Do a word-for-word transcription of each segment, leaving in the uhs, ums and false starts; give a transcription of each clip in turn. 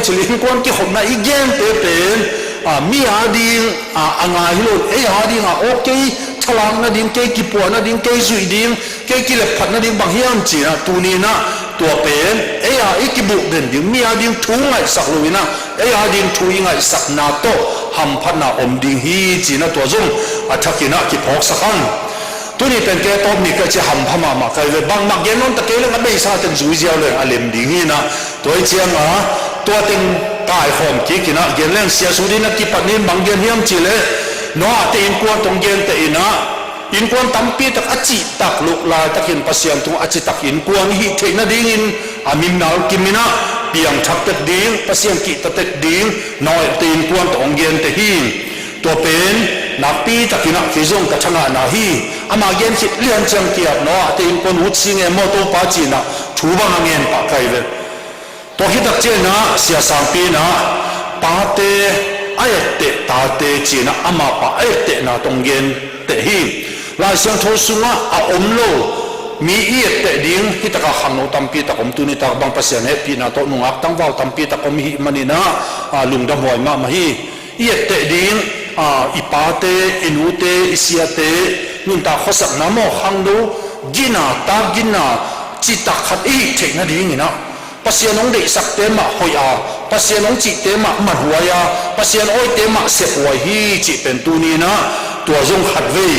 Cil innkuan kikhopna i gente pen, a, mi a ding, a, a ngai hi lo, ei a ding a, aw, kei thalak nading, kei kipuah nading, kei zuih ding, kei kilepphat nading bang hiam ci-in ah, tuni-in ah tua pen ei a i kibuh den ding, mi a ding thu ngaihsak lo-in ah ei a ding thu i ngaihsakna tawh hamphatna om ding hi ci-in ah tua zong a thakin ah kiphawksak hang. Tuni pen kei tawp ni ka ci hampha mahmah kai ve, bangmah gen nawn ta kei leng a beisa teng zui ziau leng a lem ding hi-in ah, tua hi cianga tua teng kaikhawm kik-in ah gen leng, Sia Sudin a kipat ni in bang gen hiam cih leh, Noah te innkuan tawh hong genteh in ah, innkuan tampi tak a cihtak loh laitakin Pasian tungah a citak innkuan i hih theih nadingin a min nalkim in ah piangthak tek ding, Pasian kihta tek ding Noah te innkuan tawh hong genteh hi. Tua pen nakpi takin ah kei zong ka thangahna hi. Ama gen khit lian ciang kiap, Noah te innkuan ut sing e maw Topa ci-in ah thu bang a ngen pah kai ve. Tua khit tak ciangin ah Sia Sangpi in ah pate a etteh tate ci-in ah ama pa a ettehna tawh hong genteh hi. Lai Siangtho sungah a om lo mi i etteh ding hi taka khangno tampi tak om, tuni tak bang Pasian hehpihna tawh nungak tangval tampi tak om i hih manin ah, a, lungdamhuai mahmah hi. I etteh ding, a, i pate, i nute, i siate nuntak khuasakna maw, khangno gina, tak gina citak khat i hih theih nadingin ah Pasian hong deihsakte mah hoih a, Pasian hong cihte mah manhuai a, Pasian awite mah sephuai hi cih pen tuni-in ah tua zong khatvei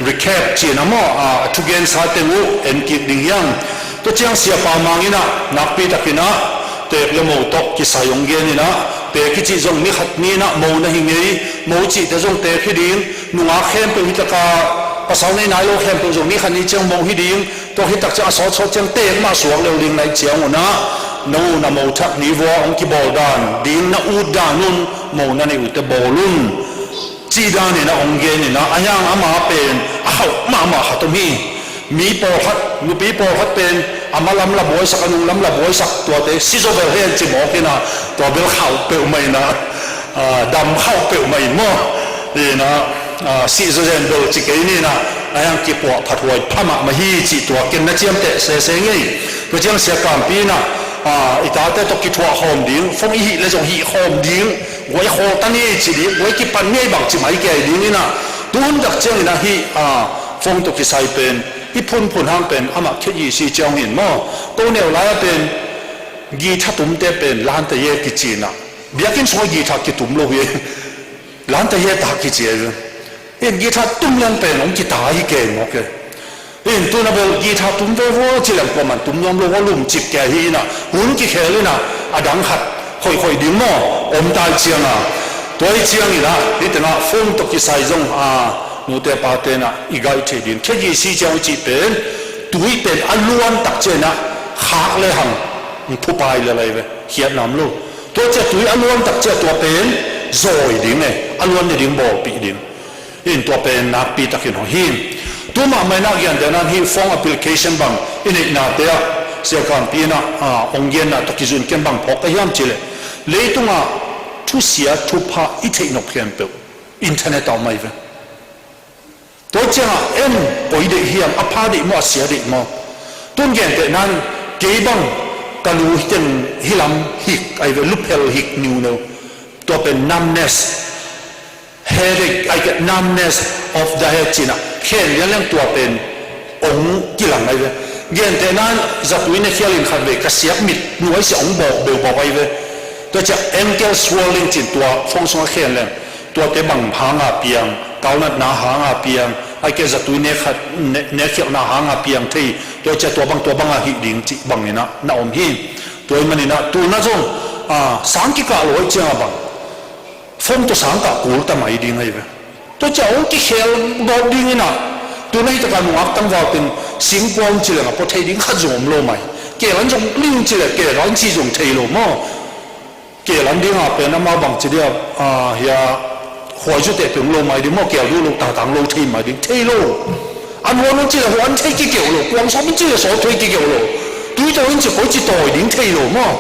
recap ci-in ah maw, a, a thugensa teng uh en kik ding hiam. Tua ciang Siapa Mang in ah nakpi takin ah teek le mo tawh kisai hong gen in ah, teek i cih zong ni khat ni-in ah mo na hi ngei, mo cihte zong teek hi ding, nungak khempeuh hi taka pasal nei nai lo khempeuh zong ni khat ni ciang mo hi ding, tua hi tak ciang a sawtsawt ciang teek mah suak leu ding na hih ciangun ah, no na mo thak ni vua hong kibawl dan, ding na ut dan un, mo na neih uhte bawl un. Cih danin a hong genin ah, a hiang ama pen a khauh mahmah khat om hi. Mi pawlkhat, nupi pawlkhat pen a ma lam la buaisak, a nung lam la buaisak, tuate si zaw bel hen ci mawk in ah, tua bel khauh peuhmah in ah, a, dam khauh peuhmah in maw. In ah, a, si zaw zen bel ci kei ni in ah, a hiang kipuah phathuai pha mahmah hi cih tua ken na ciamteh sese ngei. Tua ciang Sia Kampi in ah, a, i tate tawh kithuah khawm ding, phone i hih le zong hih khawm ding, guai khawl ta ni ci ding, guai kipan ni bang ci mai kei ding in ah, tu hun tak ciangin ah hih, a, phone tawh kisai pen i phunphun hang pen amah khit i si ciang hin maw. Ko neu lai-ah pen guitar tumte pen lante ye kici in ah, biakinn sungah guitar kitum lo hi. Lante ye ta kici ahi ve. In guitar tum leng pen hong kita hi kei mawk e. In tuna bel guitar tum ve vua ci leng kuaman tum nuam lo, volume cip kei hi in ah, hun kikhel in ah, a dang khat khoikhoih ding maw om tai ciang a. Tua hi ciangin ah, hih tengah phone tawh kisai zong, a, nute pate in ah i gaih theih ding. Khegisi ciang i cih pen, tui pen a luan tak ciang in ah, khak le hang, phupai le lai ve, khiatna om lo. Tua ciang tui a luan tak ciang tua pen, zawi ding e, a luan ni ding bawlpih ding. In tua pen nakpi takin hong hi. Tu mahmah in ah gentehna in hih phone application bang i neihnate ah, Sia Kampi in ah, a, hong genna tawh kizui in ken bang phawk ka hiam cih leh, leitungah thusia thupha i theih nop khempeuh internet ah om ahi ve. Tua ciangah en koi deih hiam, a pha deih maw, a sia deih maw. Tun gentehna in kei bang ka lu hi teng hi lam hik ahi ve, luphel hik niuneu. Tua pen numbness. Headache, ai ke, numbness of the head ci-in ah, khen lian leng tua pen hong kilang ahi ve. Gentehna in zatui ne khial in khatvei ka siak mit nuai sia hong bawk beuh bawk ahi ve. Tua ciang ankle swelling ci-in tua phone sungah khen leng, tuate bang hanga piang, kalnatna hanga piang, ai ke, zatui ne khat, ne, ne khialhna hanga piang thei, tua ciang tua bang, tua banga hih ding cih bangin ah na om hi. Tua ahih manin ah tuna zong, a, sang kikah lo ahih ciangah bang phone tawh sang kah kul ta mai ding ahi ve. Tua ciang hong kikhel gawp ding in ah, tuna hih takah nungak tangval teng singkua hong ci leng a pua thei ding khat zong om lo mai. Keel an zong ling ci leng keel an ci zong thei lo maw. Keel an ding a pen amau bang ci dia, a, hia, khuaizute peuh lo mai ding maw, keel duh lo tatang lo thei mai ding, thei lo. An huan hong ci leng huan thei kikeuh lo, kuang sawp hong ci leng sawp thei kikeuh lo. Tui tawi hong ci koi ci tawi ding thei lo maw.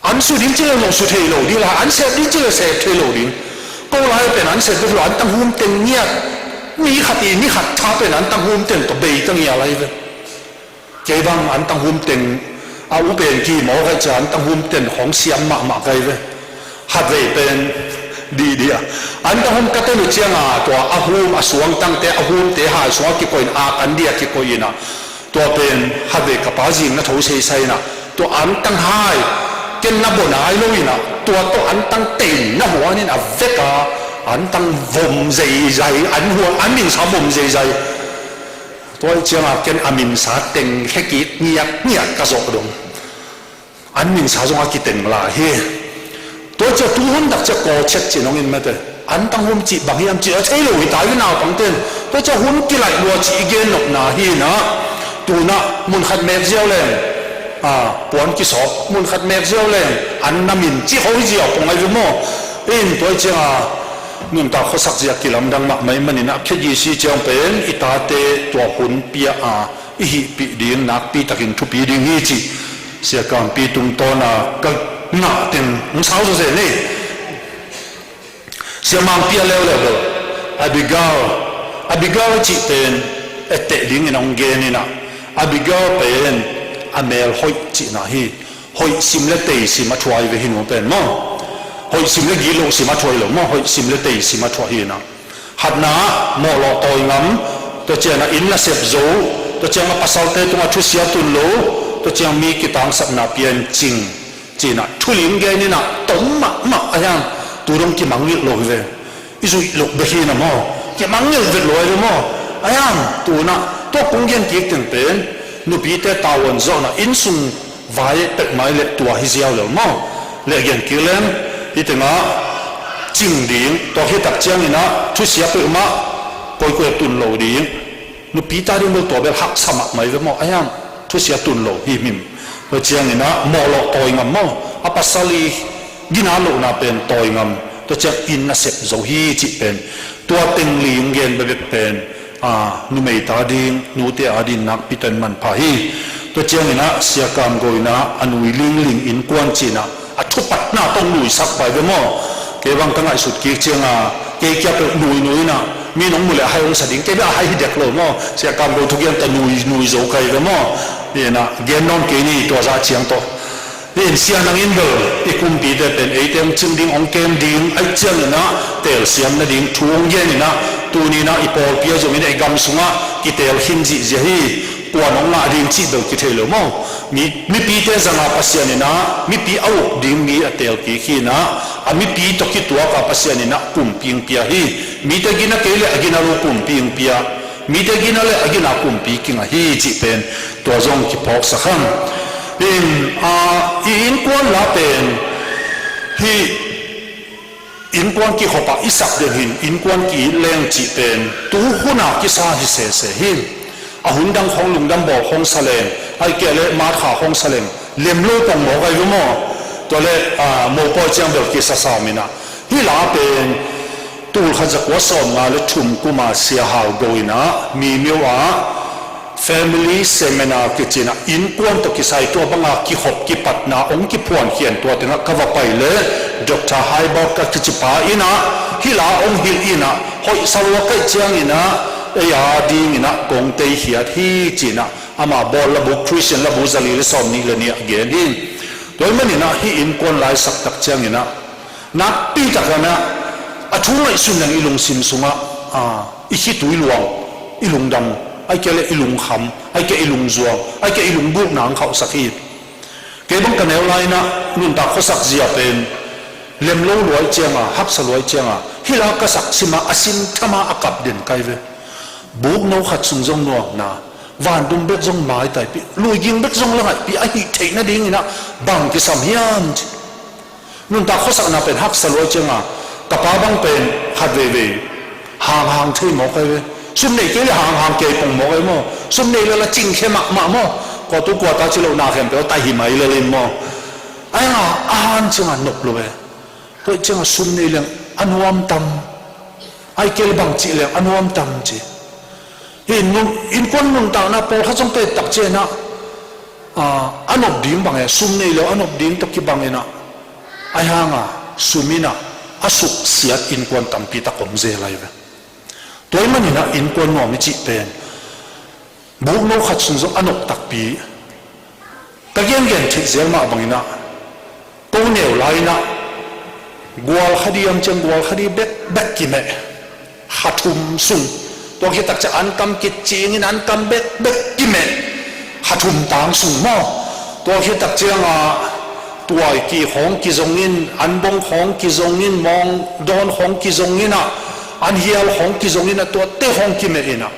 An su ding ci leng zong su thei lo ding lai, an sep ding ci leng sep thei lo ding. Ko lai pen an sep bek lo, an tanghum teng ngiat. Mi khat i ni khat tha pen an tanghum teng tawh bei ka ngial ahi ve. Kei bang an tanghum teng A u pen ki maw, kai ciang antang hum ten khong siam mahmah kai ve. Khatvei pen dih dih a, antang hum ka ten uh cianga tua a hum a suangtangte, a humte hai sungah kikoih in a kan dih a kikoih inah, tua pen khatvei ka pa zing na tho seisai inah, tua antang hai ken na bo nai lo inah, tua tawh antang tein na huan in a vek a, antang vom zeizai, an huan an minsa vom zeizai. Tua ih cianga ken a minsa teng khekik ngiat ngiat ka zawh dong. An minsa zong a kiteng lai hi. Tua cia tu hun dak cia kawchet cin hong in mate. Antang hum cih bang hiam cih a thei lo hi tai ve naupang ten. Tua cia hun kilaih lua cih i gen nopna hi inah, tunah mun khat mek ziau leng, a, puan kisawp, mun khat mek ziau leng an na min cih kho hi ziau pong ai ve maw? In tua ih cianga nuntak khuasak zia kilamdang mahmah ih maninah khegisi ciang pen i tate tua hun pia a i hihpih ding nakpi takin thupi ding hi cih Sia Kampi tungtawna ka ngah teng hong sau zawzen hi. Sia Mangpi a leuleu lo, Abigail, Abigail cih pen etteh dingin hong gen inah, Abigail pen a mel hoih cihna hi. Hoih sim le tei sim a thuai ve hi nu pen maw? Hoih sim le gitloh sim a thuai lo maw? Hoih sim le tei sim a thuai hi inah, khatna ah mawhlawh tawi ngam, tua ciangin a inn nasep zo, tua ciangin a pasalte tungah thusia tun lo, tua ciangin mi kitangsapna pia in cing, ci inah thu lim gen inah tom mahmah a hiam? Tu dong kimangngilh lo hi ve. I zuih loh bek hi inah maw? Kimangngilh vet lo hi ve maw? A hiam? Tunah tua kong gen kik teng pen nupite tavuan zawhna innsung vai pek mai le tua hi ziau lel maw? Leh gen kik leng, hih tengah cing ding, tua khit tak cianginah thusia peuhmah koikoi a tun lo ding. Nupi ta ding bel tua bel haksa mahmah hi ve maw? A hiam? Thusia tun lo himhim. Tua cianginah mawhlawh tawi ngam maw? A pasal i gina lohna pen tawi ngam. Tua ciang inn nasep zo hi cih pen, tua teng lim gen bekbek pen, a, numei ta ding, nute a ding nakpi takin manpha hi. Tua cianginah Sia Kam Go inah a nui lingling innkuan cinah a thupatna tawh nuisak pai ve maw? Kei bang ka ngaihsut kik cianga kei kia peuh nui nui inah mi nong mu leh a hai hong sa ding, kei beh a hai hi dek lo maw? Sia Kam Go thugen ta nui nui zo kai ve maw? Inah gen nawn kei ni tua zah ciang tawh. Hi in sia nangin bel i kumpite pen eite hong cing ding hong kem ding aih cianginah telsiam nading thu hong geninah, tuninah i pawlpi a zongin ei gam sungah kitel khin zihziah hi. Kuan hong ngah ding cih bel kithei lo maw? Mi, mipite zanga Pasian inah mipi a uk ding mi a tel kik hinah, a mipi tawh kituaka Pasian inah kumpi hong pia hi. Mite gina kei le a gina lo kumpi hong pia. Mite gina le a gina kumpi kinga hi cih pen tua zong kiphawksak hang. In, a, i innkuan la pen hih innkuan kikhopah i sak den hin innkuan ki-it leng cih pen tu huna kisa hi sese hi. A hun dang khong lungdam bawl khong sa leng, aih keh le matkha khong sa leng, lem lo pong mawk ai ve maw? Tua le, a, mopawi ciang bel kisa sa minah. Hih la pen tulkhat zakua sawmnga le thum kuma Sia Hau Go inah Mimio ah family seminar kicinah innkuan tawh kisai tua banga kikhop kipatna hong kiphuankhian tua tengah ka va pai le Doctor Haibal ka kicipa inah hih la hong hilh inah hoihsa lua kaih cianginah ei a dinginah kong teikhiat hi cinah ama bawl labu Christian labu zali le sawmnih le nih a gen hi. Tua ih maninah hih innkuan laisak tak cianginah nakpi takanah a thu ngaihsun leng i lungsim sungah, a, i khitui luang, i lungdam, aih keh le i lungkham, aih keh i lungzuang, aih keh i lunggukna ang khauhsak hi. Kei bang ka neu lai-inah nuntak khuasak zia pen lem lo luai cianga, haksa luai cianga hih la ka sak sima a sin thama a kap den kai ve. Bukno khat sung zong nuamna, vandum bek zong maitaipih, luiging bek zong la ngaihpih a hih theih nadinginah bang kisam hiam ci. Nuntak khuasakna pen haksa luai cianga ka pa bang pen khat veivei hanghang thei mawk ai ve. Sum nei kei le hanghang kei pong mawk ai maw? Sum nei le la cingkhia mahmah maw? Kuatu kuata ci lo na khempeuh a taihim ai lel in maw? Ai nga a han cianga nop lo ve. Tua cianga sum nei leng a nuam tam. Ai kei le bang cih leng a nuam tam ci. Hi nun, innkuan nuntakna pawlkhat zong ka et tak cianah, a, a nop ding bang e, sum nei lo a nop ding tawh kibang inah, ai hanga sum inah a suksiat innkuan tampi tak om zel ai ve. Tua ih maninah innkuan nuam i cih pen bukno khat sung zong a nop takpi Ka gengen theih zel mah bangin ah, ko neu lai-in ah, gual kha ding hiam ciang gual kha ding bekbek kimeh, kha thum sung. Tua khit tak ciang an kam kicing in, an kam bekbek kimeh, kha thum tang sung maw. Tua khit tak ciang ah, tuaiki khawng kizong in, an bong khawng kizong in, mawng dawn khawng kizong in ah, an hial khawng kizong in ah, tuate khawng kimeh in ah.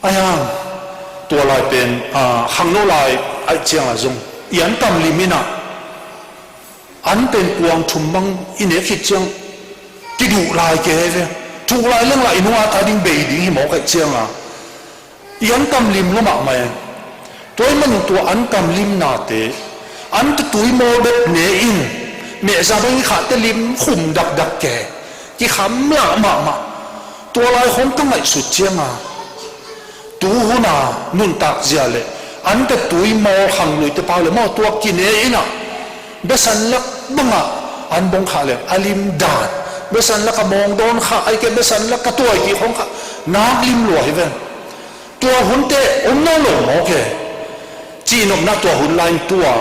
Ahi hang, tua lai pen, ah, khangno lai ahih ciangah zong, i an kam lim in ah, an pen kuang thum bang i nek khit ciang, kiduh lai kei ve. Thuh lai leng lah i nung a ta ding bei ding hi mawk ahih ciangah, i an kam lim lua mahmah e. Tua ahih manin tua an kam limnate, an tetui mawl bek ne in, mehza bang i khahte lim khum dakdak kei, kikham lah mahmah. Tua lai khawng ka ngaihsut ciangah, tu hun a nuntak zia le an tetui mawl khangluite pau le maw, tua kine in ah, besan lak bangah an bong khah le a lim dan, besan lak a mawng dawn khah, ahih kei leh besan lak a tuaiki khawng khah, nak lim lua hi ven. Tua hunte om nawn lo mawk e. Cihnopna tua hun lai-in tua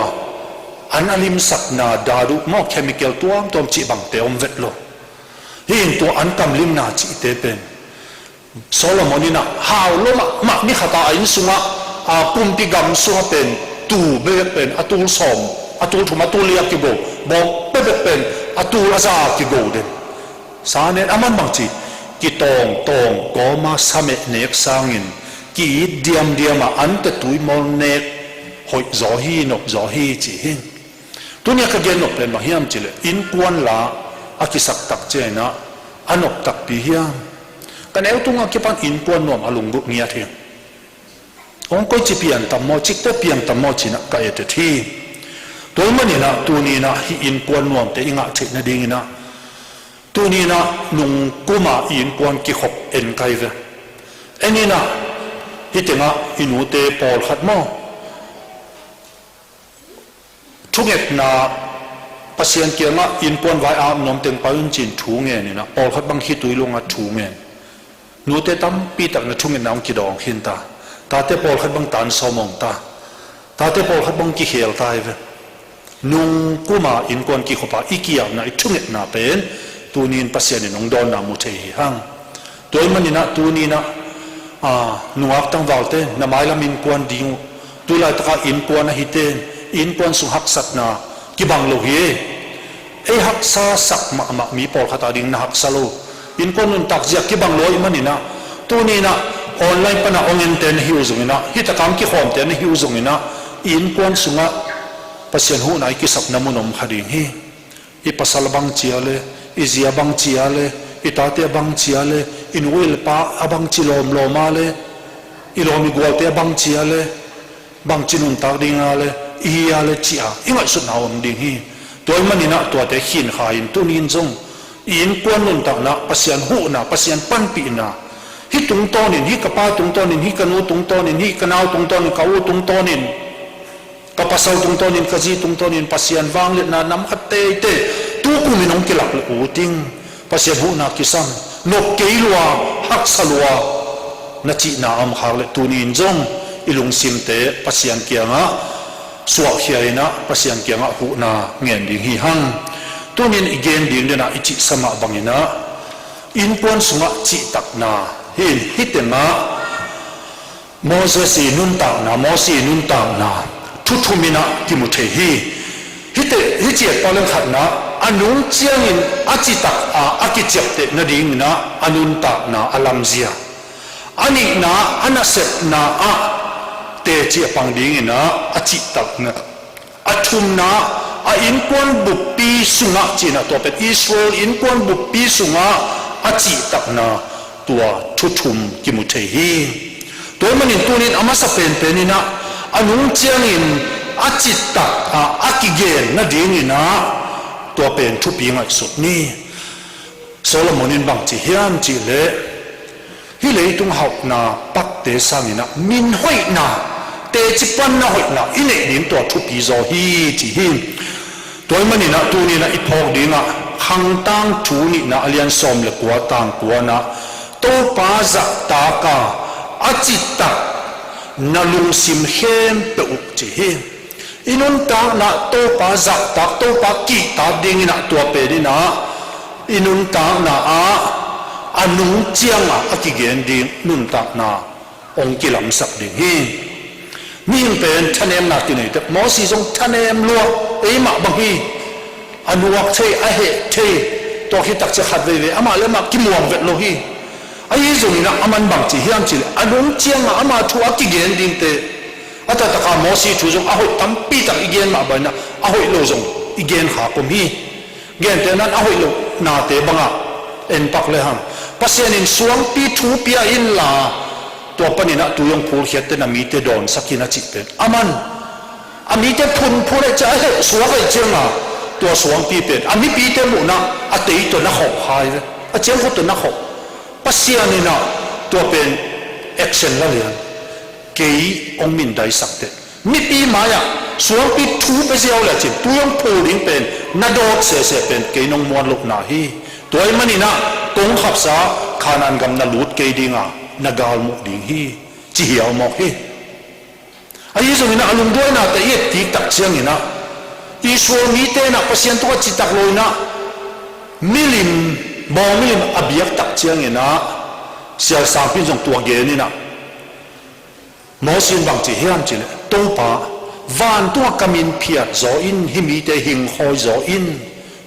an a limsakna dadu maw, chemical tuamtuam cih bangte om vet lo. Hi in tua an kam limna cihte pen Solomon in ah hau lua mahmah, ni khat a a inn sungah, a kumpi gam sungah pen tuu bekbek pen a tul sawm, a tul thum, a tul li a kigo, bawng bekbek pen a tul a za a kigo den. Sa nen, aman bangci, kitawngtawng kawma sameh nek sangin, ki-it diamdiam a an tetui mawl nek hoih zaw hi, nop zaw hi ci hi. Tuni a ka gen nop pen bang hiam cih leh, innkuan la a kisak tak ciangin ah a nop takpi hiam? Ka neu tungah kipan innkuan nuam a lunggulh ngiat hi. Hong koici piang tam maw, cikte piang tam maw ci-in ah ka et et hi. Tua ahih manin ah tuni in ah hih innkuan nuamte i ngah theih nadingin ah, tuni in ah nung kum a i innkuan kikhop en kai ve. En in ah, hih tengah i nute pawlkhat maw, thungetna, Pasian kiangah innkuan vai a nuam teng pai un ci-in thu ngen in ah, pawlkhat bang khitui lungah thu ngen. Nute tampi tak in ah thungetna hong kidawng khin ta. Tate pawlkhat bang tan sawm hong ta. Tate pawlkhat bang kikhel ta hi ve. Nung kum a innkuan kikhop a i ki-apna, i thungetna pen tuni in Pasian in hong dawnna mu thei hi hang. Tua ahih manin ah tuni in ah, a, nungak tangvalte, na mailam innkuan ding uh. Tulaitak a innkuan a hite, innkuan sung haksatna kibang lo hi. Ei haksa sak mahmah mi pawlkhat a ding na haksa lo. Innkuan nuntak zia kibang lo ahih manin ah, tuni in ah online pan a hong ente na hi uh zongin ah, hih tak a hong kikhawmte na hi uh zongin ah, i innkuan sungah Pasian huhna i kisapna mun om kha ding hi. I pasal a bang ci a le, i zi a bang ci a le, i tate a bang ci a le, i nu i pa a bang ci lawmlawm a le, i lawm i gualte a bang ci a le, bang ci nuntak ding a le i hi a le ci a i ngaihsutna om ding hi. Tua ahih manin ah tuate khin kha in tuni in zong i innkuan nuntakna, Pasian huhna, Pasian panpihna, hih tungtawnin, hih ka pa tungtawnin, hih ka nu tungtawnin, hih ka nau tungtawnin, ka u tungtawnin, ka pasal tungtawnin, ka zi tungtawnin Pasian vangliatna nam khat teitei tu kumin hong kilak le uh ting, Pasian huhna kisam, nop kei lua, haksa lua na cihna a om khak le tuni in zong i lungsimte Pasian kiangah suahkhia in ah, Pasian kiangah huhna ngen ding hi hang. Tuni in i gen ding den ah i cihsa mah bangin ah, innkuan sungah cihtakna hi in, hih tengah Moses i nuntakna, Moses i nuntakna thu thum in ah kimu thei hi. Hihte, hih ciat pau leng khatna, a nung ciangin a citak a, a kiciapteh nadingin ah a nuntakna a lamzia. A nihna, a nasepna ah teci a pang dingin ah a cihtakna. A thumna, a innkuan buppi sungah ci-in ah, tua pen Israel innkuan buppi sungah a cihtakna, tua thu thum kimu thei hi. Tua ahih manin tuni in a masa penpen in ah, a nung ciangin a citak a, a kigen nadingin ah tua pen thupi ngaihsut ni. Solomon in bang ci hiam cih leh, hih leitung hauhna pakte sangin ah min hoihna, teci panna hoihna i neih ding tua thupi zaw hi ci hi. Tua ahih manin ah tuni in ah i phawk ding ah, Khang Tangthu nihna a lian sawm le kua, tang kua in ah, Topa zahtak a, a citak na lungsim khempeuh uh ci hi. I nuntakna Topa zahtak, Topa kihtak dingin ah tua pen in ah i nuntakna ah a nung ciangah a kigen ding nuntakna hong kilamsak ding hi. Mihing pen thanemna kinei teh, Mosi zong thanem lua, eimah bang hi. A nuak thei, a heh thei, tua khit tak ciang khat veivei amah le amah kimuang vet lo hi. Ahi zongin ah aman bang ci hiam cih leh, a nung ciangah ama thu a kigen dingte, a taktak a Mosi thu zong a hoih tampi tak i gen mah bangin ah a hoih lo zong i gen kha kom hi. Gentehna in a hoih loh nate bangah en pak le hang, Pasian in suangpi thu pia inla, tua panin ah tui hong phulkhiat teh na mite dawnsak in a cih pen, aman a mite phunphun ahih ciang, a heh suak ahih ciangin ah tua suangpi pen a mipite muhna a tei tawh na khauh kha hi ve. A ciangkhua tawh na khauh. Pasian in ah tua pen action la lian, kei hong mindaisak teh, mipi mai-ah suangpi thu pia ziau le cin tui hong phul ding pen na dawt sese pen kei nong muan lohna hi. Tua ahih manin ah kong khapsa Kanaan gam na lut kei ding a, na galmuh ding hi, ci hiau mawk hi. Ahi zongin ah a lungduainate i et kik tak ciangin ah, Israel mite in ah Pasian tungah citak lo in ah, milim, bawng milim a biak tak ciangin ah, sialsangpi in zong tua gen in ah, Mosi in bang ci hiam cih leh, Topa, vantungah ka min phiat zaw in, hih mite hingkhawi zaw in,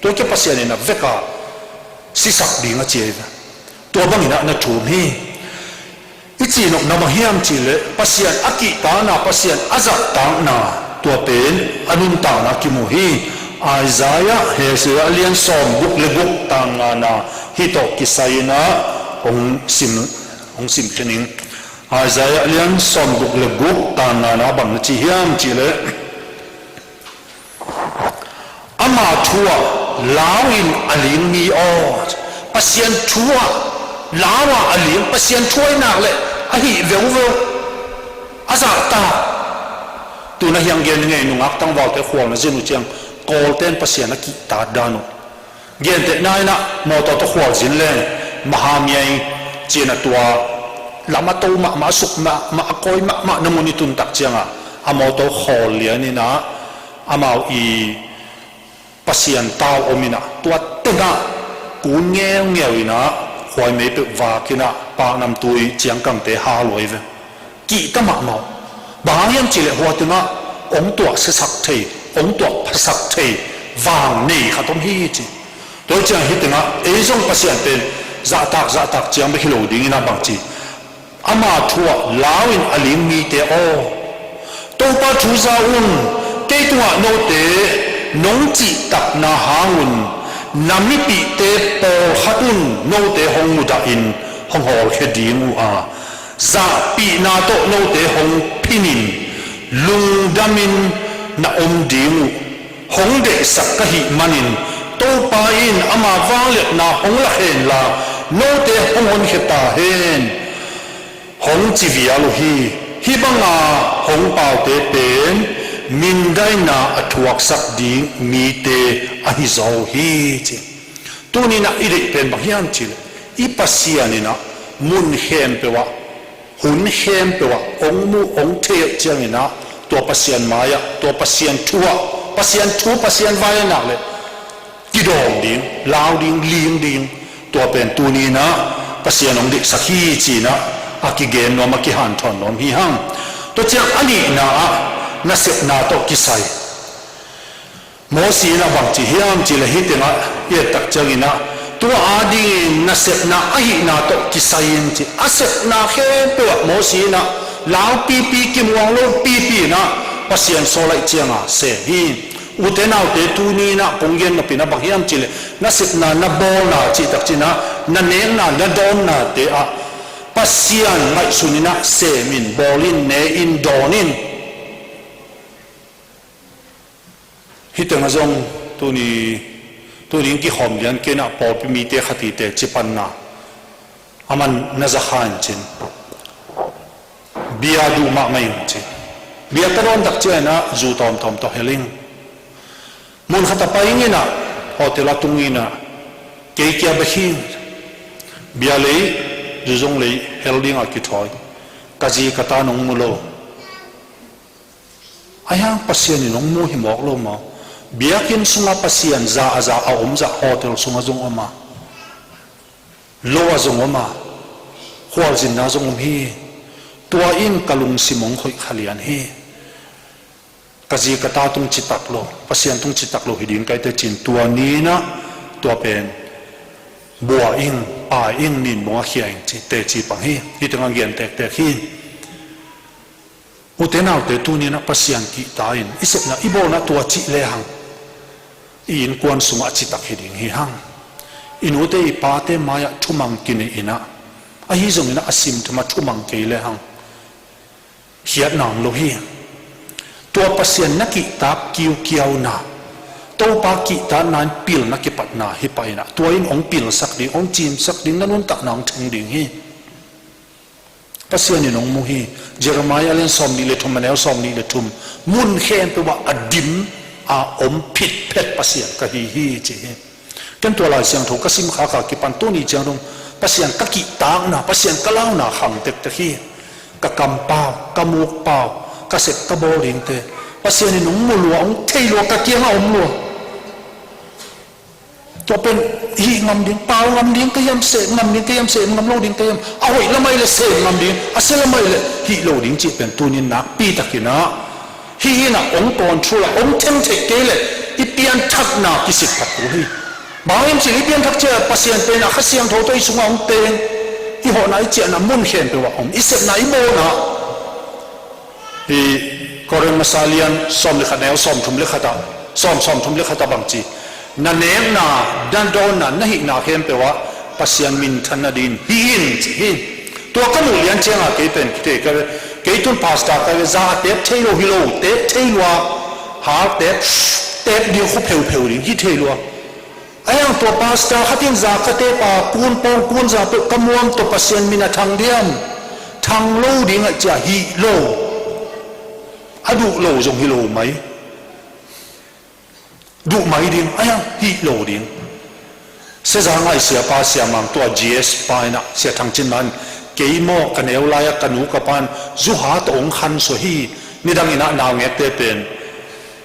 tua kei Pasian in a vek a sisak ding a ci hi ve. Tua bangin ah na thum hi. I cihnopna bang hiam cih leh, Pasian a kihtakna, Pasian a zahtakna, tua pen a nuntakna kimu hi. Isaiah, Isaiah a lian sawm guk le guk tang ngana hih tawh kisai in ah hong sim, hong sim khin ing. Isaiah a lian sawm guk le guk tang ngana bang na ci hiam cih leh, ama thu-ah lau in a ling mi aw. Pasian thu-ah lau a a ling, Pasian thu ahih nak leh a hih veuveu, a zahtak. Tu-in ah hiang gen ngei, nungak tangvalte khualna zin uh ciang Kawlte in Pasian a kihtak dan uh. Gentehna in ah mawtaw tawh khualzin leng, Mahamyaing ci-in ah tua lam a to mahmah, a suk mahmah, a kawi mahmah na mun i tun tak ciangah, a mawtaw khawl lian in ah, amau i Pasian tau om in ah, tua tengah kun ngeungeu in ah, khuaimei peuh vak in ah, paknamtui ciangkangte hal uh ahi ve. Kihta mahmah uh. Bang hang hiam cih leh hua tengah hong tuah siasak thei, hong tuah phasak thei vang nei khat om hi ci. Tua ciang hih tengah ei zong Pasian pen zahtak, zahtak ciang bek hi lo dingin ah bang ci, ama thu-ah lau in a ling mite aw, Topa thu za un. Kei tungah note nong cihtakna hang un na mipihte pawlkhat un note hong mudah in hong hawlkhia ding uh a, zahpihna tawh note hong phin in lungdam in na om ding uh. Hong deihsak ka hih manin Topa in ama vangliatna hong lak hen la, note hong honkhia ta hen, hong ci vial uh hi. Hih banga hong paute pen mindaina a thuaksak ding mite ahi zaw uh hi ci. Tuni-in ah i deih pen bang hiam cih leh, i Pasian in ah mun khempeuh ah, hun khempeuh ah hong muh, hong thei ahih ciangin ah, tua Pasian mai-ah, tua Pasian thu-ah, Pasian thu, Pasian vai ahih nak leh kidawm ding, lau ding, ling ding, tua pen tuni-in ah Pasian hong deihsak hi ci-in ah a kigen nuam, a kihanthawn nuam hi hang. Tua ciang a nihna ah nasepna tawh kisai. Mosi in ah bang ci hiam cih leh hih tengah i et tak ciangin ah, tua adingin nasepna ahihna tawh kisai in ci. A sepna khempeuh ah Mosi in ah lau pipi, kimuang lo pipi in ah Pasian sawl ahih ciangin sem hi. Ute naute, tuni-in ah kong gen nop in ah bang hiam cih leh, nasepna, na bawlna cih tak ciangin ah, na nekna, na dawnnate ah Pasian ngaihsun in ah sem in, bawl in, ne in, dawn in. Hih tengah zong tuni, tuni in kikhawm lian kei in ah pawlpi mite khat i teci panna, aman na za kha in cin, bia duh mahmah ing cin, bia ka dawn tak ciangin ah zu tawmtawm tawh hel ing. Mun khat ah pai ing in ah, hotel ah tung in ah, kei kia bek hi. Bia lei, zu zong lei, hel ding a kithawi. Ka zi ka ta nong mu lo. Ahi hang Pasian in hong mu hi mawk lo maw? Biakinn sungah Pasian za a za a om zah hotel sungah zong om a, lo ah zong om a, khualzinna zong om hi. Tua in ka lungsim hong khoih kha lian hi. Ka zi ka ta tung citak lo, Pasian tung citak lo hi ding ka hi teh ci-in tua ni-in ah tua pen bua ing, pai ing, ninbung ah khia ing ci, teci pang hi. Hih tengah gen tektek hi. Ute naute, tuni-in ah Pasian kihta in i sepna i bawlna tua cih lehang i innkuan sungah a citak hi ding hi hang. I nute i pate mai-ah thumang kinei-in ah, ahi zongin ah a sim thum ah thumang kei lehang khiatna om lo hi. Tua Pasian na kihtak kiukiauna, Topa kihtakna in pilna kipatna hi pah in ah, tua in hong pilsak ding, hong cimsak ding, na nuntakna hong theng ding hi. Pasian in hong mu hi. Jeremiah a lian sawm nih le thum, a neu sawm nih le thum, mun khempeuh ah a dim a om phitphet Pasian ka hi hi, ci hi. Ken tua Lai Siangtho ka sim khak a kipan tuni ciang dong Pasian ka kihtakna, Pasian ka launa khang tektek hi. Ka kampau, ka mukpau, ka sep ka bawl dingte Pasian in hong mu lua, hong thei lua, ka kiangah om lua. Tua pen hih ngam ding, pau ngam ding ka hiam, sep ngam ding ka hiam, sep ngam lo ding ka hiam, a hoih lam ah hi leh sep ngam ding, a sia lam ah hi leh hih lo ding cih pen tuni-in nakpi takin ah hih in ah hong control a, hong theng theih kei leh i pianthakna kisik phat kul hi. Bang hiam cih leh i pianthak ciang Pasian pen a Kha Siangtho tawh i sungah hong teng, i hawhna i ciahna mun khempeuh ah om, i sepna i bawlna. Hih Korin masa lian sawm le khat, neu sawm thum le khat ah, sawm, sawm thum le khat ah bang ci, na nekna, na dawnna, na hihna khempeuh ah Pasian minthan nadingin hih in, ci hi. Tua ka muh lian ciangah kei pen kithei ka ve, kei tun pastor ka ve, za a tep thei lo hi lo, tep thei lua, hal tep, tep ding khu pheupheu ding hi thei lua. Ahi hang tua pastor khat in za ka tep a, kun pawng kun za peuh ka muam tawh Pasian min a thang diam? Thang lo ding ahih ciang hih lo. A duh lo zong hi lo mai. Duh mai ding, ahi hang hih lo ding. Sia Za Ngai siapa siamang tua G S pa in ah, Sia Thang Cin Man, kei maw ka neu lai-ah ka nu ka pa'n zuha tawh hong khansuah hi. Nidang in ah naungekte pen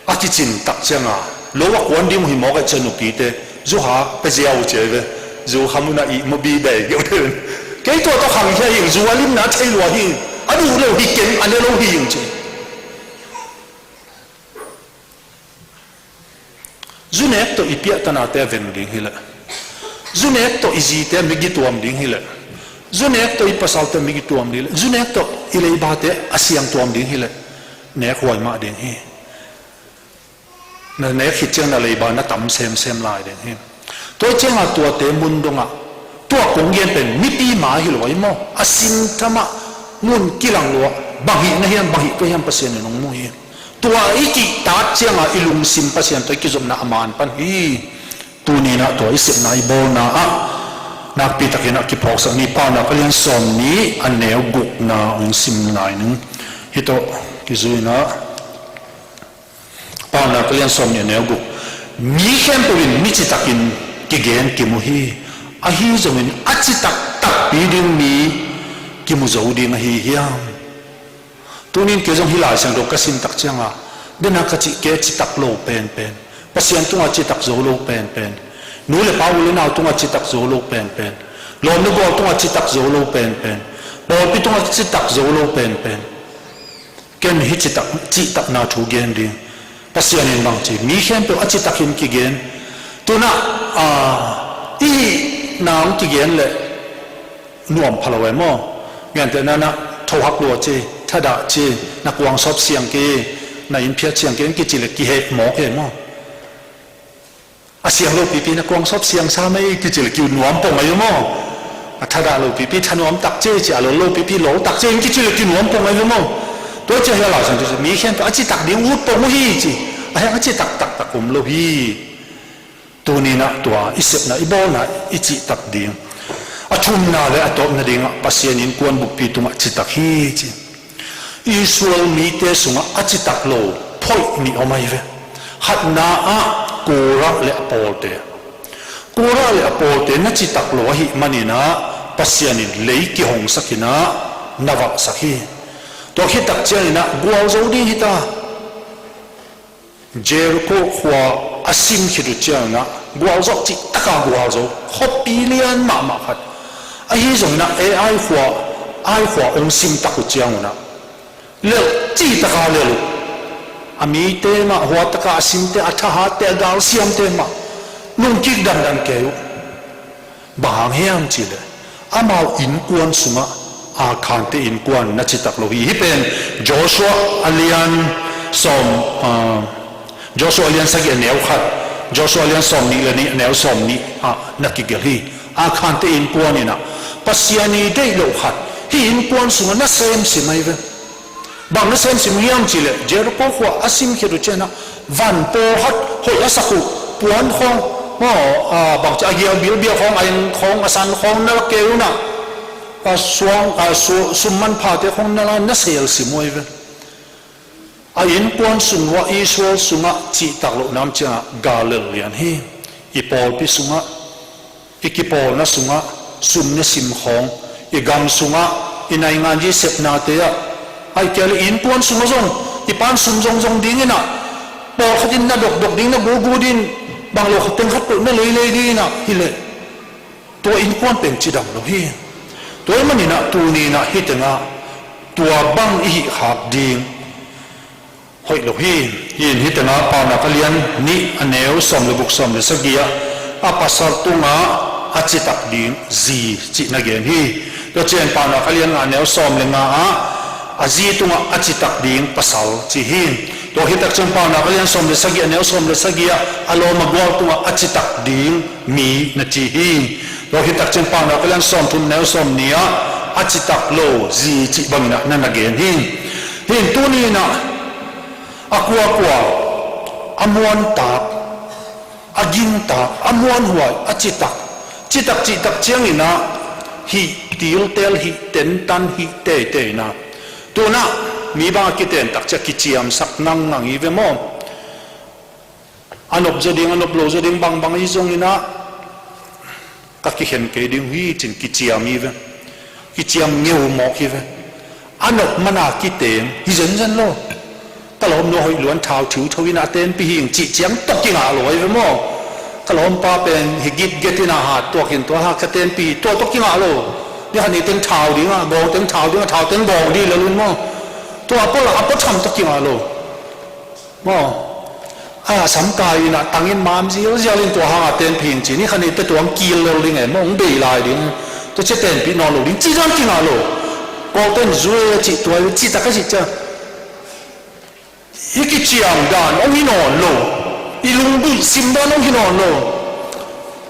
a kicin tak ciangah lo a kuan ding uh hi mawk ahih ciang nupite zuha pia ziau uh ci hi ve. Zu kha mun ah ihmu bi bei geuh deuh in. Kei tua tawh khang hi ing, zu a limna thei lua hi ing, a duh lo hi keng, a ne lo hi ing ci. Zu nek tawh i piahtanate a veng ding hi leh, zu nek tawh i zite a migi tuam ding hi leh, zu nek tawh i pasalte a migi tuam ding hi leh, zu nek tawh i leibate a siang tuam ding hi leh, nek huai mah ding hi. Na nek khit ciang na leiba na tam semsem lai ding hi. Tua ciangah tuate mun dongah, tua kong gen pen mipi mai hi lo ahi maw? A simtham ah mun kilang lo ah, bang hih na hiam, bang hih ka hiam, Pasian in hong mu hi. Tua i kihtak ciangah i lungsim Pasian tawh i kizopna a man pan hi. Tuni-in ah tua i sepna i bawlna ah nakpi takin ah kiphawksak ni. Paunak a lian sawm nih, a neu gukna hong sim lai ning. Hih tawh kizui-in ah, Paunak a lian sawm nih, a neu guk. Mi khempeuh in mi citakin kigen kimu hi. Ahi zongin a citak takpi ding mi kimu zo ding ahi hiam? Tuni-in kei zong hih Lai Siangtho ka sim tak ciangah, dena ka cih kei, citak lo penpen, Pasian tungah citak zo lo penpen, nu le pa, u le nau tungah citak zo lo penpen, lawm le gual tungah citak zo lo penpen, pawlpi tungah citak zo lo penpen. Ken hih citak, cihtakna thu gen ding. Pasian in bang ci, mi khempeuh a citakin kigen. Tunah, ah, i hihna hong kigen leh nuam pha lo e maw? Gentehna-in ah, thohak lua ci, thadah ci, na kuangsawp siang kei, na inn phiat siang kei, hong kici leh kiheh mawk e maw? A siang lo pipi na kuangsawp siang sam ei kici leh kiu nuam pong ahi ve maw? A thadah lo pipi thanuam tak ci, ci a lol lo pipi lol tak ci kici leh kinuam pong ahi ve maw? Tua ciang hih a Lai Siangtho mi khempeuh a citak ding ut pong uh hi ci. Ahi hang a citak taktak om lo hi. Tuni-in ah tua i sepna i bawlna i cihtak ding. A thumna le a tawpna dingah Pasian innkuan buppi tungah citak hi ci. Israel mite sungah a citak lo phoih nih om ahi ve. Khatna ah Korah le a pawlte. Korah le a pawlte na citak lo ahih manin ah Pasian in lei kihongsak in ah na valhsak hi. Tua khit tak ciangin ah gualzo ding hi ta. Jericho khua a sim khit uh cianginah gualzawh cih taka gualzo, khuapi lian mahmah khat. Ahi zonginah ei Ai khua, Ai khua hong sim tak uh ciangunah lelh cih taka lelh uh. A mite mah, hua taka a simte, a thahatte, a galsiamte mah nungkik dandan kei uh. Bang hang hiam cihleh amau innkuan sungah Akhan te innkuan na citak lo hi. Hih pen Joshua a lian sawm, ah, Joshua a lian sagih a neu khat, Joshua a lian sawm nih le nih a neu sawm nih ah na kigelh hi. Akhan te innkuan inah Pasian i deih loh khat hih innkuan sungah na semsim ahi ve. Bang na semsim hiam cihleh Jericho khua a sim khit uh cianah van pawlkhat hoih a sak uh, puan khawng maw, a, bang ci a gial bilbia khawng, a eng khawng, a san khawng na la kei unah, a suang, a su-, sum manphate khawng na la na selsim uh ahi ve. A innkuan sung uh ah Israel sungah cihtak loh nam ciangah gal lel lian hi. I pawlpi sungah, i kipawlna sungah sum ne sim khawng, i gam sungah, i nainganzi sepnate ah, ahih kei leh i innkuan sungah zong i pan sum zongzong dinginah, pawlkhat in na dokdok ding, na gugu ding, bang lo khat teng khat peuh na leilei dinginah hileh tua innkuan pen cidam lo hi. Tua ahih maninah tuni inah hih tengah tua bang i hih khak ding hoih lo hi. Hih in hih tengah Paunak a lian nih a neu sawm le guk, sawm le sagih ah a pasal tungah a citak ding zi cih na gen hi. Tua ciang Paunak a lian nga a neu sawm le nga ah a zi tungah a citak ding pasal ci hi. Tua khit tak ciang Paunak a lian sawm le sagih a neu sawm le sagih ah a lawm a gual tungah a citak ding mi na ci hi. Tua khit tak ciang Paunak a lian sawm thum neu sawm nih ah a citak lo zi cih banginah na na gen hi. Hih in tuni inah a kuakua a muantak, a gintak, a muanhuai, a citak, citak cihtak cianginah hih tiltel, hih tentan, hih teitei inah tunah mi bang a kitentak ciah kiciamsak nangnang hi ve maw? A nop zaw ding, a nop lo zaw ding bangbang ahi zonginah ka kikhen kei ding hi cin kiciam hi ve. Kiciam ngeu mawk hi ve. A nop mana kiteng hi zenzen lo. Ka lawm nu hoih luan thau thiu tho inah a tenpih hi ing cih ciang tawh kingah lo ahi ve maw? Ka lawmpa pen hi gitget inah hat tuak in tua ha ka tenpih hi, tua tawh kingah lo. Ni khat ni teng thau dingah, gawng teng thau dingah, thau teng gawng dih lel un maw? Tua a pua lah a pua tham tawh kingah lo. Maw? A samkai inah tangin mam zialzial in tua hangah tenpih in ci, ni khat ni pia tuang kil lel ding e maw, hong bei lai ding. Tua cia tenpih nawn lo ding ci dan kingah lo. Kawlten zue a cih tua, citak a cih cia. I kiciam dan hong hi nawn lo. I lungduih sim dan hong hi nawn lo.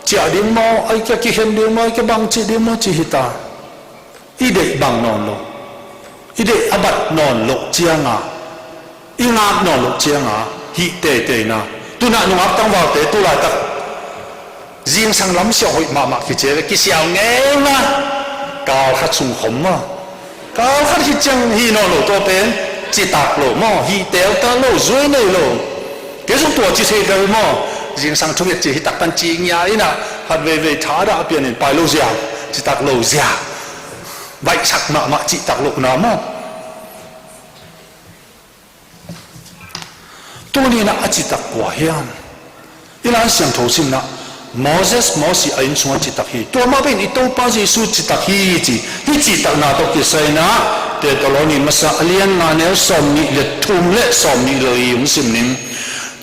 Ciah ding maw, ai kia kikhen ding maw, ai kia bang cih ding maw, ci hita. I deih bang nawn lo, i deih a bat nawn loh cianga, i ngak nawn loh cianga hih teiteina. Tunah nungak tangvalte tu laitak zingsang lamsiah hoih mahmah kici ve, kisiau ngeinga. Kal khat sung khom maw? Kal khat hi ciang hi nawn lo, tua pen citak lo maw? Hih teelta lo, zuai nei lo. Kei zong tua ci thei tel maw? Zingsang thunget ci hitak pan ci ngia inah khat veivei thadah a pianin pai lo zia, citak lo zia. Baihsak mahmah cihtak lohna maw? Tuninah a citak kua hiam? I Lai Siangtho simnah Moses, Mosi a inn sungah citak hi. Tua mah pen i Topa Jesu citak hi ci. Hih cihtakna tawh kisai inah Thessaloni masa a lian nga neu sawm nih le thum le sawm nih le li hong sim ning.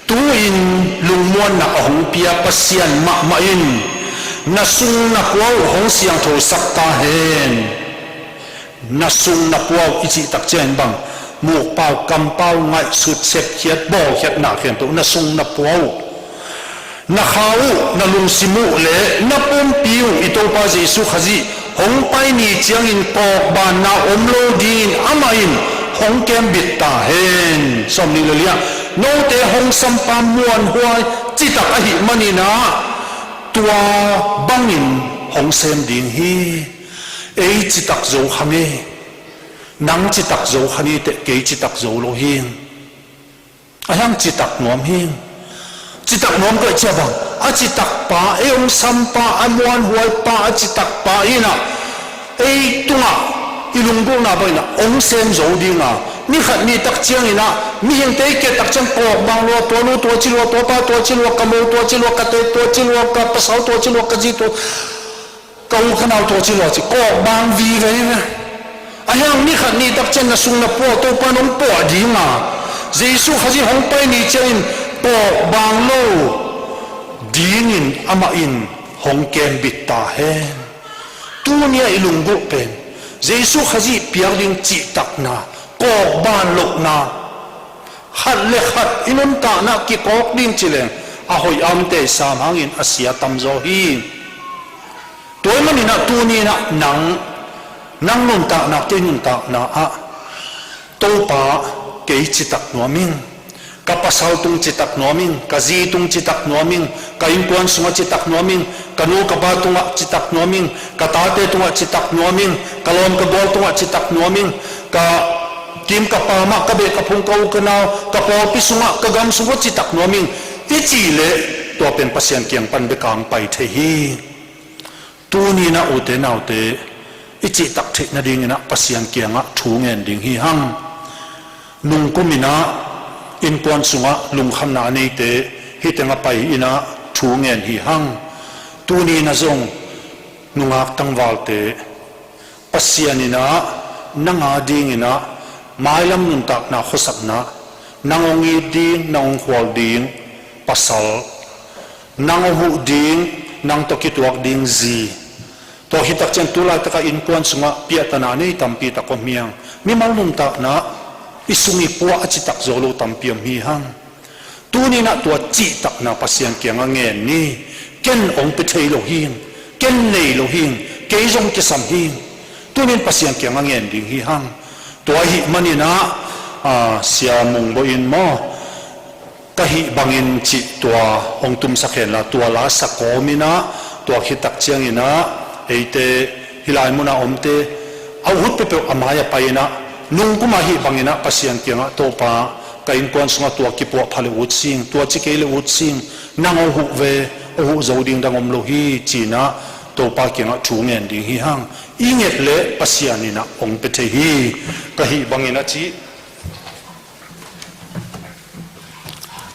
Tu-in lungmuanna a hong pia Pasian mahmah in na sung na pua uh hong siangthosak ta hen. Na sung na pua uh i cihtak ciangin bang, mukpau, kampau, ngaihsut, sepkhiat, bawlkhiatna khempeuh na sung na pua uh, na kha uh, na lungsim uh le na pumpi uh i Topa Jesu Khazih hong pai ni ciangin kawkbanna om lo dingin amah in hong kembit ta hen. Sawm nih le li ah, note hong sampa muanhuai citak ahih maninah tua bangin hong sem ding hi. Ei citak zo kha ngei, nang citak zo kha ni teh kei citak zo lo hi. A hiang citak nuam hi. Citak nuam kei cia bang, a citakpa, ei hong sampa, a muanhuaipa, a citakpa inah ei tungah i lunggulhna banginah hong sem zo dinga, Ni khat ni tak ciangin ah mihingte i kiat tak ciang kawkbang lua, tua nu tua ci lua, tua pa tua ci lua, ka mo tua ci lua, ka te tua ci lua, ka pasal tua ci lua, ka zi tua, ka u ka nau tua ci lua ci, kawkbang vive hi ve. A hiang ni khat ni tak ciang na sung na puah Topa nong puah ding a, Jesu Khazih hong pai ni ciangin kawkbang lo dingin amah in hong kembit ta hen. Tuni a i lunggulh pen Jesu Khazih piak ding cihtakna, kawkban lohna, khat le khat i nuntakna kikawk ding ci leng a hoih a omte sam hangin a sia tamzaw hi. Tua ahih manin ah tuni in ah nang, nang nuntakna, kei nuntakna ah Topa, kei citak nuam ing, ka pasal tung citak nuam ing, ka zi tung citak nuam ing, ka innkuan sungah citak nuam ing, ka nu ka pa tungah citak nuam ing, ka tate tungah citak nuam ing, ka lawm ka gual tungah citak nuam ing, ka kim ka pam ah, ka beh ka phung, ka u ka nau, ka pawlpi sungah, ka gam sungah citak nuam ing i cih leh tua pen Pasian kiang pan bek a hong pai thei hi. Tuni in ah ute naute, i cihtak theih nadingin ah Pasian kiangah thu ngen ding hi hang. Nungkum in ah innkuan sungah lungkhamna a neite hih teng a pai in ah thu ngen hi hang. Tuni in ah zong nungak tangvalte, Pasian in ah nang a dingin ah mailam nuntakna khuasakna, nang hong it ding, nang hong khual ding pasal, nang hong huh ding, nang tawh kituak ding zi, tua khit tak ciang tu laitak a innkuan sungah piahtana nei tampi tak om hi hang. Mimal nuntakna i sung i pua a citak zo lo tampi om hi hang. Tuni in ah tua cihtakna Pasian kiangah ngen ni. Ken hong pia thei lo hi ing, ken nei lo hi ing, kei zong kisam hi ing. Tuni in Pasian kiangah ngen ding hi hang. Tua ahih manin ah, ah, Sia Mung Bawi in maw, ka hih bangin cih tua hong tumsak hen la, tua la sa kawm in ah, tua khit tak ciangin ah eite hih lai mun a omte a uh huh peuhpeuh a mai a pai in ah, nungkum a hih bangin ah Pasian kiangah, Topa, ka innkuan sungah tua kipuah pha le ut sing, tua ci kei le ut sing, nang hong huh ve, hong huh zo ding dang om lo hi, ci in ah Topa kiangah thu ngen ding hi hang. I nget leh Pasian in ah hong pia thei hi. Ka hih bangin a cih.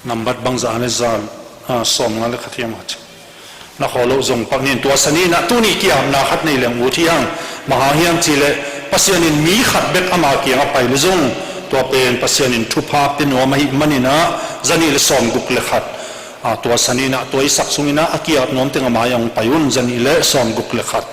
Nambat bangzah a ne zan, ah, sawmnga le khat hiam a ci. Na khaw loh zong pak ning, tua sa ni in ah tuni kiamna khat nei leng ut hi hang. Bang hang hiam cih leh Pasian in mi khat bek ama kiangah pai le zong tua pen Pasian in thupha pia nuam ahih manin ah, za nih le sawmguk le khat. Ah, tua sa ni in ah tua i sak sungin ah a kiat nuam teng a mai ah hong pai un, za nih le sawmguk le khat.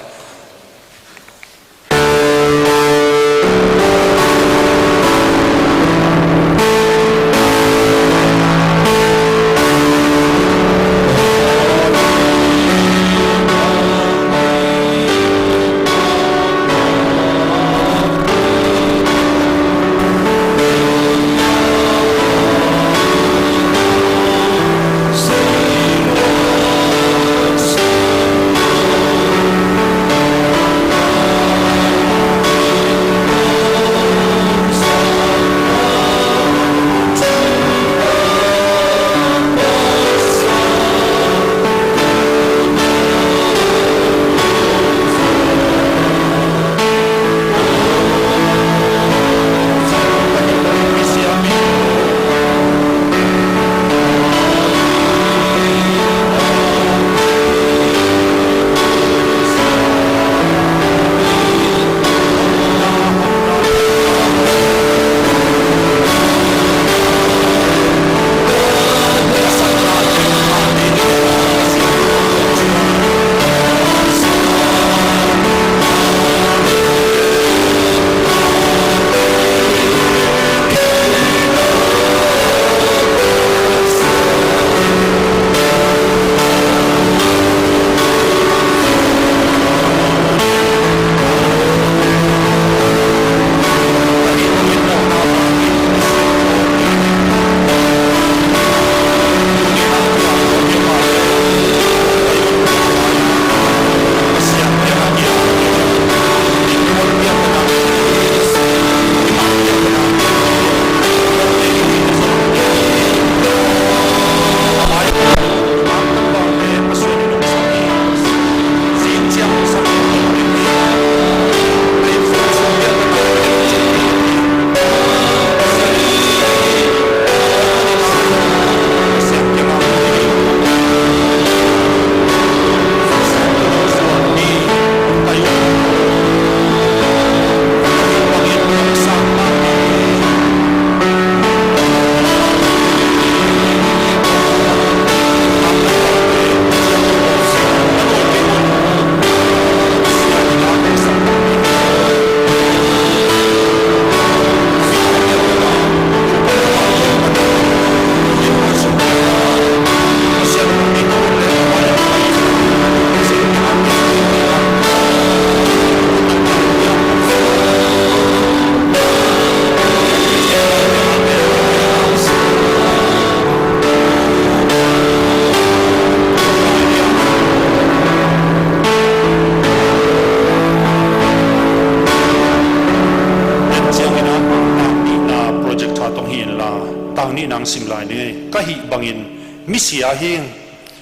sim lai ni. Ka hih bangin misia hing,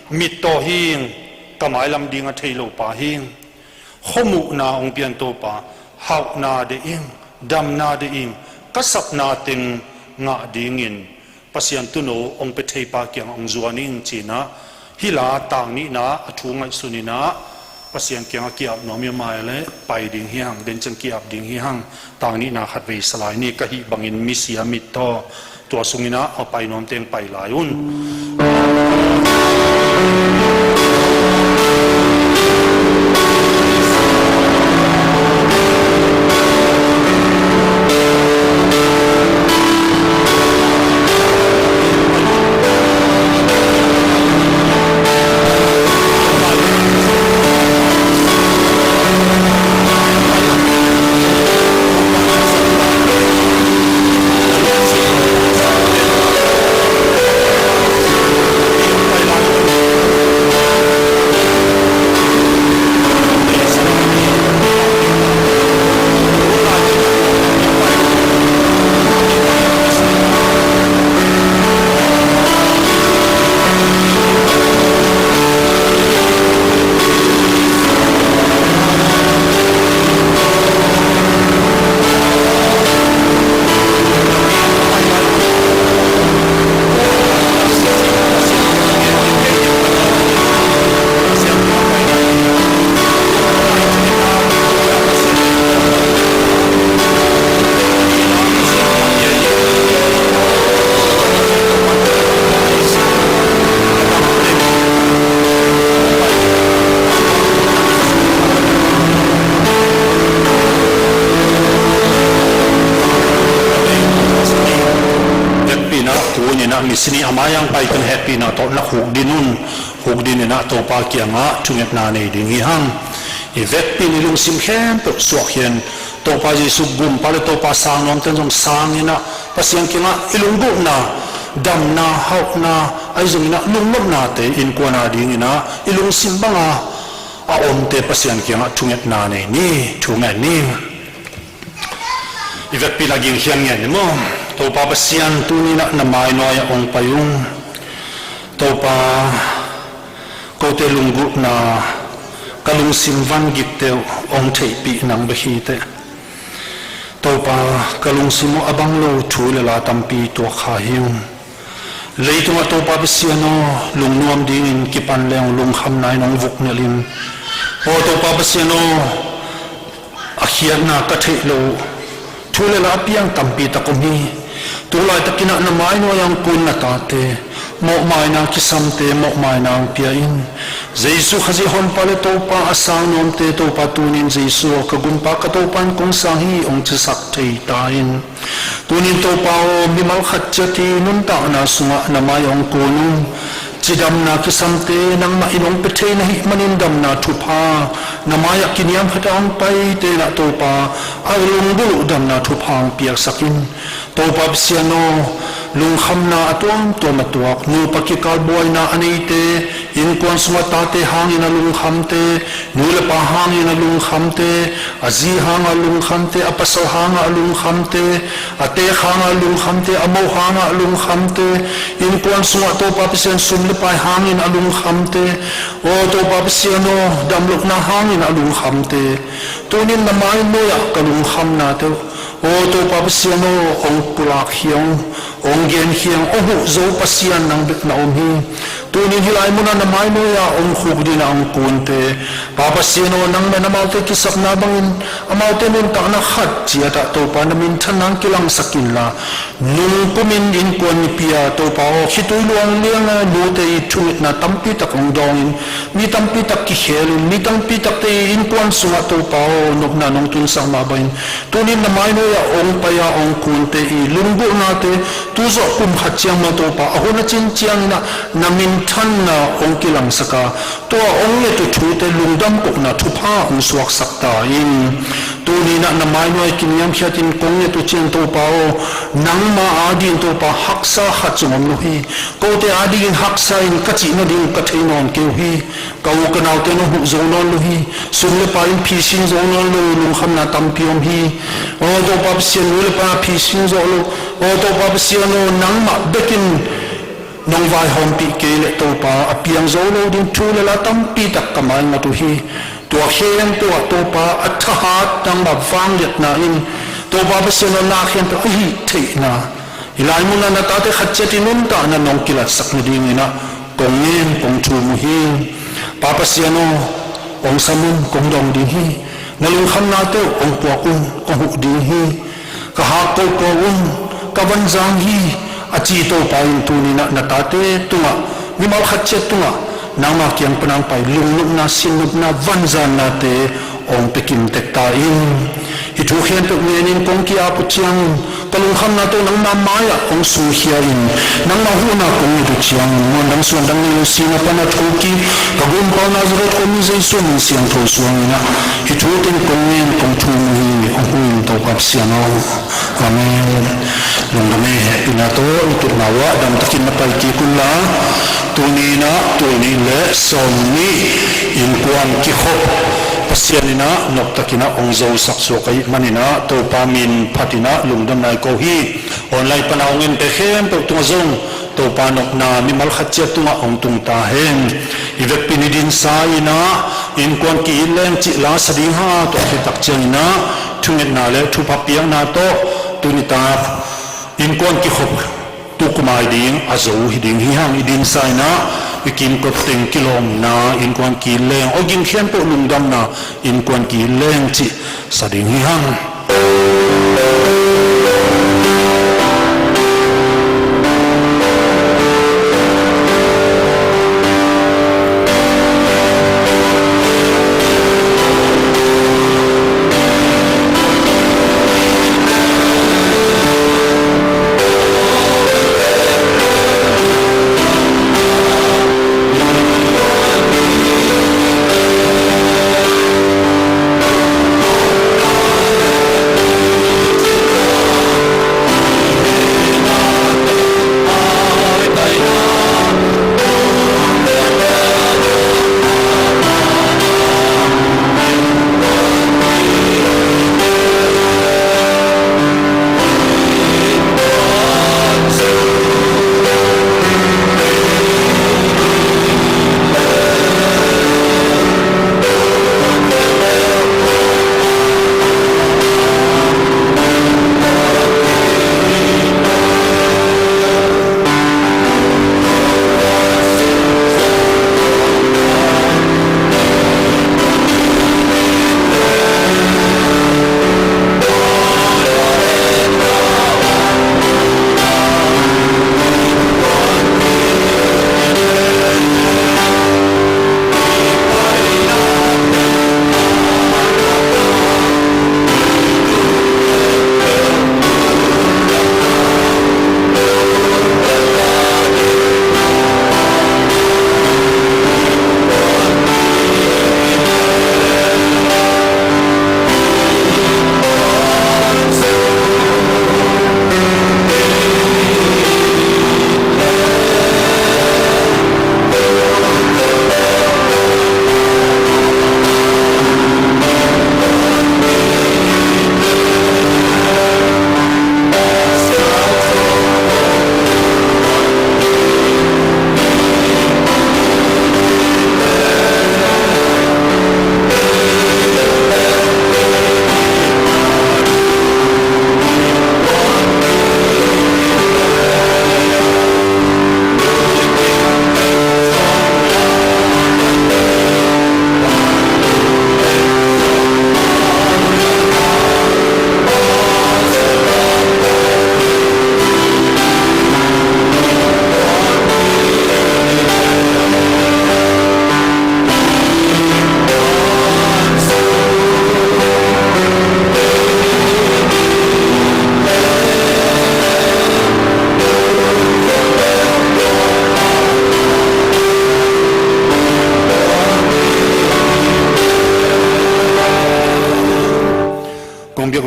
mittaw hing, ka mailam ding a thei lo pa hing. Khuamuhna hong pian Topa, hauhna deih ing, damna deih ing, ka sapna teng ngah dingin Pasian tuuno hong pia thei pa kiangah hong zuan ing ci-in ah, hih la tang nihna a thu ngaihsun in ah, Pasian kiangah ki-ap nuam hi, amah leh pai ding hi hang, den ciang ki-ap ding hi hang. Tang nihna khatvei sa lai ni. Ka hih bangin misia, mittaw, tua sungin ah a pai nuam teng pai lai un. Vekpi-in ah, tu-in ah misi nih a mai-ah hong pai pen hehpihna tawh na khukdin un. Khukdin in ah Topa kiangah thungetna nei ding hi hang. I vekpi-in i lungsim khempeuh suahkhia-in, Topa Jesuh gumpa leh Topa sang nuamte zong sang in ah, Pasian kiangah i lunggulhna, damna, hauhna, ahi zongin ah lungnopnate innkuan a dingin ah i lungsim banga a omte Pasian kiangah thungetna nei ni. Thungen ni. I vekpi-in ah gingkhia ngen ni maw. Topa Pasian, tuni-in ah na mai nuai-ah hong pai ung. Topa, kote lunggulhna, ka lungsim vangikte uh hong theihpih nang bek hi teh. Topa, ka lungsim uh a bang lo thu leh la tampi tuak kha hi ung. Leitungah Topa Pasian aw, lungnuam dingin kipan leng lungkhamna in hong vuknelh in. Aw Topa Pasian aw, a khiatna ka theih loh thu leh la a piang tampi tak om hi. Tu laitakin ah na mai nuai-ah hong kun na tate, mawhmaina kisamte mawhmaina hong pia in. Jesuh Khazih honpa leh Topa a sang nuamte Topa, tuni-in Jesuh aw, ka gumpa ka Topa in kong sang hi hong cisak thei ta in. Tuni-in Topa aw, mimal khat ciat i nuntakna sungah na mai-ah hong kun ung. Cidamna kisamte nangmah in hong pia thei na hih manin damna thupha, na mai-ah kiniamkhiat a hong paite in ah Topa, a lunggulh uh damna thupha hong piaksak in. Topa Pasian aw, lungkhamna a tuamtuam a tuak, nupa kikal buaina a neite, innkuan sungah tate hangin a lungkhamte, nu leh pa hangin a lungkhamte, a zi hangah a lungkhamte, a pasal hangah a lungkhamte, a teek hangah a lungkhamte, a moh hangah a lungkhamte, innkuan sungah Topa Pasian sum leh pai hangin a lungkhamte, aw Topa Pasian aw, damlohna hangin a lungkhamte, tuni-in na mai nuai-ah ka lungkhamnate uh, aw Topa Pasian aw, hong pulakkhia ung, hong genkhia ung. Hong huh zo Pasian nang bek na om hi. Tuni-in hih lai munah na mai nuai-ah hong khukdin a hong kunte, Pa Pasian aw, nangmah in amaute kisapna bangin amaute nuntakna khat ciatah Topa na minthanna hong kilangsak inla, nung kumin innkuan nipi-a Topa aw, khitui luang lianga nute i thungetna tampi tak hong dawngin, mi tampi tak kikhelin, mi tampi takte i innkuan sungah Topa aw, nopna nong tunsak mah bangin, tuni-in na mai nuai-ah hong pai-a hong kunte i lunggulhnate, tu zawh kum khat ciang maw Topa, a hun a cin ciangin ah na minthanna hong kilangsak a, tua hong nget uh thute lungdam kohna thupha hong suaksak ta in. Tuni-in ah na mai nuai kiniamkhiatin kong nget uh ciang Topa aw, nangma adingin Topa haksa khat zong om lo hi. Kote adingin haksa in ka cih nading ka thei nawn kei uh hi. Ka u ka naute nong huh zo nawn lo hi. Sum le pai in phi sin zo nawn lo, lungkhamna tampi om hi. Aw Topa Pasian, nu le pa phi sin zo lo. Aw Topa Pasian aw, nangmah bekin nong vaihawmpih kei leh Topa, a piang zo lo ding thu le la tampi tak ka maingat uh hi. Tua khempeuh ah Topa, a thahat nangmah vangliatna in Topa Pasian aw, na khempeuh a hih theihna, hih lai munah na tate khat ciat i nuntakna nong kilatsak nadingin ah kong ngen kong thum uh hi. Pa Pasian aw, hong sam un, kong dong ding hi. Na lungkhamnate uh hong puak un, kong huh ding hi. Ka hak ko pua un, ka vanzang hi, a ci Topa in tuni-in ah na tate tungah, mimal khat ciat tungah nangma kiang pan hong pai lungnopna, sinnopna, vanzannate hong pia kim tek ta in. Hih thu khempeuh ngenin kong ki-ap uh ciangin ka lungkhamnate uh nangma mai-ah hong sungkhia in, nangma huhna kong nget uh ciangin muan dang suan dang nei lo singapana thokik ka gum pau Nazareth khua mi Jesu min siangtho suangin ah hih thu teng kong ngen kong thum uh hi. Hong huh in Topa Pasian aw. Amen. Lungdam e, hehpihna tawh i tutna uh ah damtakin na pai kik unla, tuni-in ah tul nih le sawmnih innkuan kikhop Pasian in ah noptakin ah hong zosak suak ahih manin ah Topa min phatin ah lungdamna i ko hi. Online pan a hong ente khempeuh tungah zong Topa nopna mimal khat ciat tungah hong tung ta hen. I vekpi-in i dinsa in ah innkuan ki-it leng cih la sa ding hang, tua khit tak ciangin ah thungetna le thupha piakna tawh tuni tak innkuan kikhop tu kum a hi ding a zo hi ding hi hang. I dinsa in ah i kimkot teng kilawmna, innkuan ki-it leng, aw ging khempeuh lungdamna, innkuan ki-it leng cih sa ding hi hang.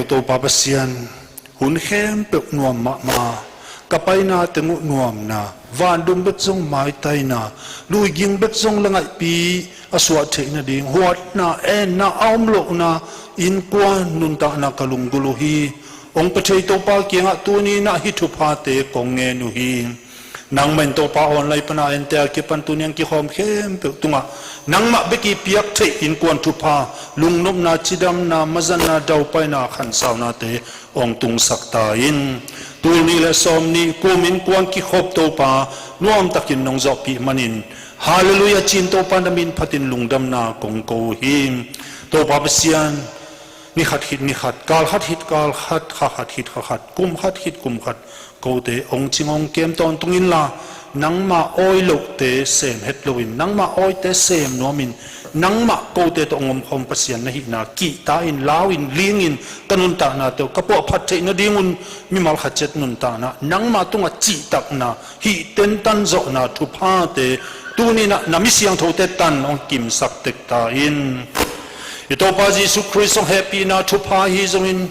Topa Pasian, hun khempeuh nuam mahmah, ka paina teng uh nuamna, vandum bek zong maitaina, luiging bek zong la ngaihpi a suah theih nading huatna, enna a om lohna innkuan nuntakna ka lunggulh uh hi. Hong pia thei Topa kiangah tuni-in ah hih thuphate kong ngen uh hi. Nangmah in Topa online pana ente a kipan tuni-in kikhawm khempeuh tungah nangmah bek i piak theih innkuan thupha, lungnopna, cidamna, mazanna, daupaina, khansaunate hong tungsak ta in. Tul nih le sawm nih kum innkuan kikhop Topa nuamtakin nong zawhpih manin, Halleluiah ci-in Topa na min phatin lungdamna kong ko uh hi. Topa Pasian, ni khat khit ni khat, kal khat khit kal khat, kha khat khit kha khat, kum khat khit kum khat, kote hong cing hong kem tawntung inla, nangmah awi lohte sem het loin, nangmah awite sem nuamin, nangmah kote tawh hong omkhawm Pasian na hihna kihta-in, lau-in, lingin, ka nuntaknate uh ka puahphat theih nadingun mimal khat ciat nuntakna, nangmah tungah cihtakna, hih tentan zawhna thuphate tuni-in ah na mi siangthote tan hong kimsak tek ta in. I Topa Jesuh Khrist hong hehpihna thupha ahi zongin,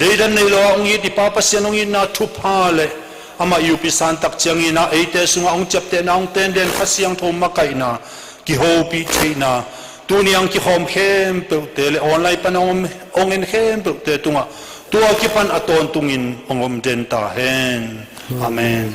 deidan nei lo-a hong it i Pa Pasian hong itna thupha le amah i upisan tak ciangin ah eite sungah hong ciaptehna, hong tenden Kha Siangtho makaihna, kihopih theihna, tuni-in hong kikhawm khempeuhte le online pan hong en khempeuhte tungah tua kipan a tawntungin hong om den ta hen. Amen.